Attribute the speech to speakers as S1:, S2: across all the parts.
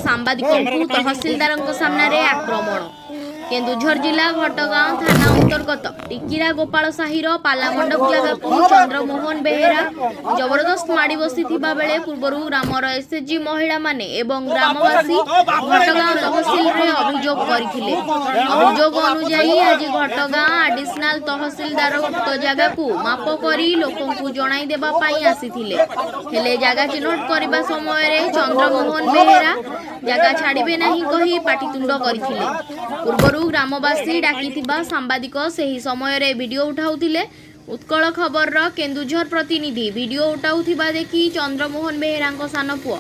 S1: ସାମ୍ବାଦିକଙ୍କୁ ତହସିଲଦାରଙ୍କ ସାମ୍ନାରେ ଆକ୍ରମଣ। କେନ୍ଦୁଝର ଜିଲ୍ଲା ଘଟଗାଁ ଥାନା ଅନ୍ତର୍ଗତ ଟିକିରା ଗୋପାଳ ସାହିର ପାଲାମଣ୍ଡପ ଜାଗାକୁ ଚନ୍ଦ୍ରମୋହନ ବେହେରା ଜବରଦସ୍ତ ମାଡ଼ି ବସିଥିବା ବେଳେ ପୂର୍ବରୁ ଗ୍ରାମର ଏସ୍ଏଚ୍ଜି ମହିଳାମାନେ ଏବଂ ଗ୍ରାମବାସୀ ଘଟଗାଁ ତହସିଲରେ ଅଭିଯୋଗ କରିଥିଲେ। ଅଭିଯୋଗ ଅନୁଯାୟୀ ଆଜି ଘଟଗାଁ ଆଡିସନାଲ ତହସିଲଦାର ଉକ୍ତ ଜାଗାକୁ ମାପ କରି ଲୋକଙ୍କୁ ଜଣାଇ ଦେବା ପାଇଁ ଆସିଥିଲେ। ହେଲେ ଜାଗା ଚିହ୍ନଟ କରିବା ସମୟରେ ଚନ୍ଦ୍ରମୋହନ ବେହେରା ଜାଗା ଛାଡ଼ିବେ ନାହିଁ କହି ପାଟିତୁଣ୍ଡ କରିଥିଲେ। ପୂର୍ବରୁ ଗ୍ରାମବାସୀ ଡାକିଥିବା ସାମ୍ବାଦିକ ସେହି ସମୟରେ ଭିଡିଓ ଉଠାଉଥିଲେ। ଉତ୍କଳ ଖବରର କେନ୍ଦୁଝର ପ୍ରତିନିଧି ଭିଡିଓ ଉଠାଉଥିବା ଦେଖି ଚନ୍ଦ୍ରମୋହନ ବେହେରାଙ୍କ ସାନ ପୁଅ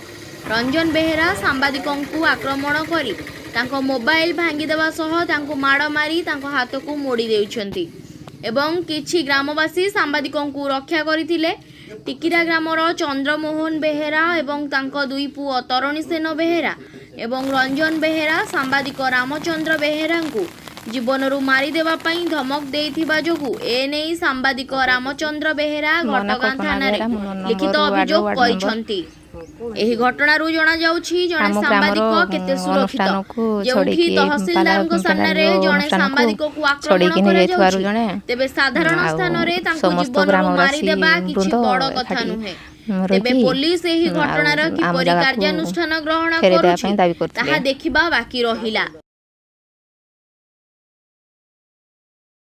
S1: ରଞ୍ଜନ ବେହେରା ସାମ୍ବାଦିକଙ୍କୁ ଆକ୍ରମଣ କରି ତାଙ୍କ ମୋବାଇଲ ଭାଙ୍ଗିଦେବା ସହ ତାଙ୍କୁ ମାଡ଼ ମାରି ତାଙ୍କ ହାତକୁ ମୋଡ଼ି ଦେଉଛନ୍ତି ଏବଂ କିଛି ଗ୍ରାମବାସୀ ସାମ୍ବାଦିକଙ୍କୁ ରକ୍ଷା କରିଥିଲେ। ଟିକିରା ଗ୍ରାମର ଚନ୍ଦ୍ରମୋହନ ବେହେରା ଏବଂ ତାଙ୍କ ଦୁଇ ପୁଅ ତରଣୀସେନ ବେହେରା ଏବଂ ରଞ୍ଜନ ବେହେରା ସାମ୍ବାଦିକ ରାମଚନ୍ଦ୍ର ବେହେରାଙ୍କୁ ଜୀବନରୁ ମାରିଦେବା ପାଇଁ ଧମକ ଦେଇଥିବା ଯୋଗୁଁ ଏନେଇ ସାମ୍ବାଦିକ ରାମଚନ୍ଦ୍ର ବେହେରା
S2: ମୋ ନାଁ
S1: ଘଟଗାଁ
S2: କଳ୍ପନା
S1: ଥାନାରେ
S2: ବେହେରା, ମୁଁ 9 ନମ୍ବର
S1: ଲିଖିତ
S2: ୱାର୍ଡ଼ର
S1: ଅଭିଯୋଗ
S2: ୱାର୍ଡ଼ ମେମ୍ବର।
S1: କରିଛନ୍ତି। ଏହି ଘଟଣାରୁ ଜଣାଯାଉଛି ଜଣେ
S2: ଆମ ଗ୍ରାମର
S1: ସାମ୍ବାଦିକ କେତେ ସୁରକ୍ଷିତ,
S2: ଅନୁଷ୍ଠାନକୁ
S1: ଯେଉଁଠି
S2: ଛଡ଼େଇକି ପାଲା
S1: ତହସିଲଦାରଙ୍କ ସାମ୍ନାରେ
S2: ଯୋଉ
S1: ଜଣେ
S2: ଅନୁଷ୍ଠାନକୁ
S1: ସାମ୍ବାଦିକକୁ ଆକ୍ରମଣ
S2: ଛଡ଼େଇକି ନେଇଯାଇଥିବାରୁ
S1: କରାଯାଉଛି,
S2: ଜଣେ
S1: ତେବେ ସାଧାରଣ
S2: ଆଉ
S1: ସ୍ଥାନରେ ତାଙ୍କୁ
S2: ସମସ୍ତ
S1: ଜୀବନରୁ
S2: ଗ୍ରାମବାସୀ
S1: ମାରିଦେବା କିଛି
S2: ବୃନ୍ଦ
S1: ବଡ଼ କଥା
S2: ଏକାଠି
S1: ନୁହେଁ। ତେବେ
S2: ରହିକି
S1: ପୋଲିସ ଏହି
S2: ଆଉ
S1: ଘଟଣାର
S2: ଆମ
S1: କିପରି
S2: ଜାଗାକୁ
S1: କାର୍ଯ୍ୟାନୁଷ୍ଠାନ ଗ୍ରହଣ
S2: ଫେରାଇ ଦେବା
S1: କରୁଛି
S2: ପାଇଁ ଦାବି କରିଥିଲେ।
S1: ତାହା ଦେଖିବା ବାକି ରହିଲା।